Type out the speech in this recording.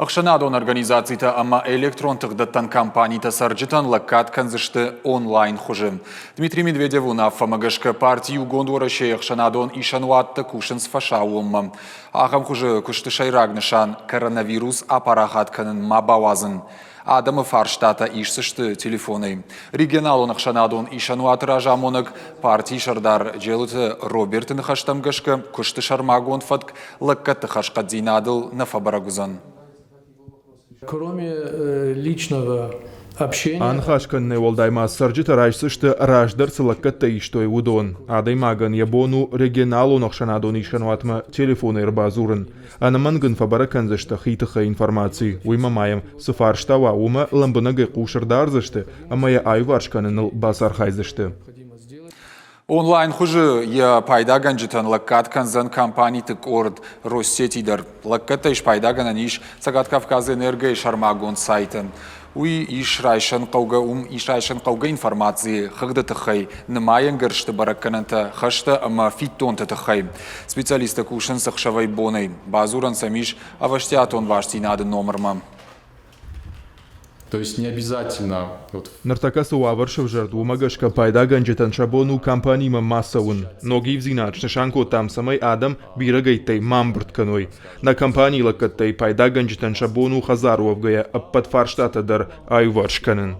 Ӕхсӕнадон организацитӕ ӕмӕ электрон тыхдӕттӕн компанитӕ цӕрджытӕн лӕггад кӕндзысты онлайн хуызы. Дмитрий Медведевы уынаффӕмӕ гӕсгӕ парти Иугонд Уӕрӕсейы ӕхсӕнадон исӕнуӕттӕ кусынц фӕсаууонмӕ. Ахӕм хуызы куысты сӕйраг нысан – коронавирус апарахат кӕнын ма бауадзын. Адӕмы фарстатӕ исдзысты телефонӕй. Регионалон ӕхсӕнадон исӕнуаты разамонӕг, партийы сӕрдар Джелыты Роберты ныхӕстӕм гӕсгӕ, куысты сӕрмагонд фӕтк лӕггӕдты хӕрзхъӕддзинадыл нӕ фӕбӕрӕг уыдзӕн. Кроме личного общения. Аныхас кӕнынӕй уӕлдай ма цӕрджытӕ райсдзысты, раздӕр цы лӕггӕдтӕ истой, уыдон. Адӕймагӕн йӕ бон у регионалон ӕхсӕнадон исӕнуатмӕ телефонӕй ӕрбадзурын. Ӕнӕмӕнг ын фӕбӕрӕг кӕндзысты хи тыххӕй информаци, уыимӕ ма йӕм цы фарста уа, уымӕ лӕмбынӕгӕй хъус ӕрдардзысты ӕмӕ йӕ аиуварс кӕныныл бацархайдзысты. Онлайн хуызы йӕ пайдагӕнджытӕн лӕггад кӕндзӕн компаниты къорд Россети дӕр. Лӕггӕдтӕй спайдагӕнӕн ис Цӕгат Кавказы энергойы сӕрмагонд сайты. Уый ис райсӕн хъӕугӕ, уым ис райсӕн хъӕугӕ информаци хыгъды тыххӕй, нымайӕн гӕрзты бӕрӕггӕнӕнтӕ, хӕстӕ ӕмӕ фиддонты тыххӕй. Специалисттӕ кусынц ӕхсӕвӕй-бонӕй. Бадзурӕн сӕм ис ӕвӕстиатон бастдзинады номырмӕ. То есть не обязательно вот Ныртӕккӕ цы уавӕр сӕвзӕрд, уымӕ гӕсгӕ пайдагӕнджытӕн сӕ бон у компанимӕ ма цӕуын. Ног ивдзинад снысан кодтам, цӕмӕй адӕм бирӕгӕйттӕй ма ӕмбырд кӕной. Нӕ компанийы лӕггӕдтӕй пайдагӕнджытӕн сӕ бон у хӕдзар уӕвгӕйӕ ӕппӕт фарстатӕ дӕр аиуварс кӕнын.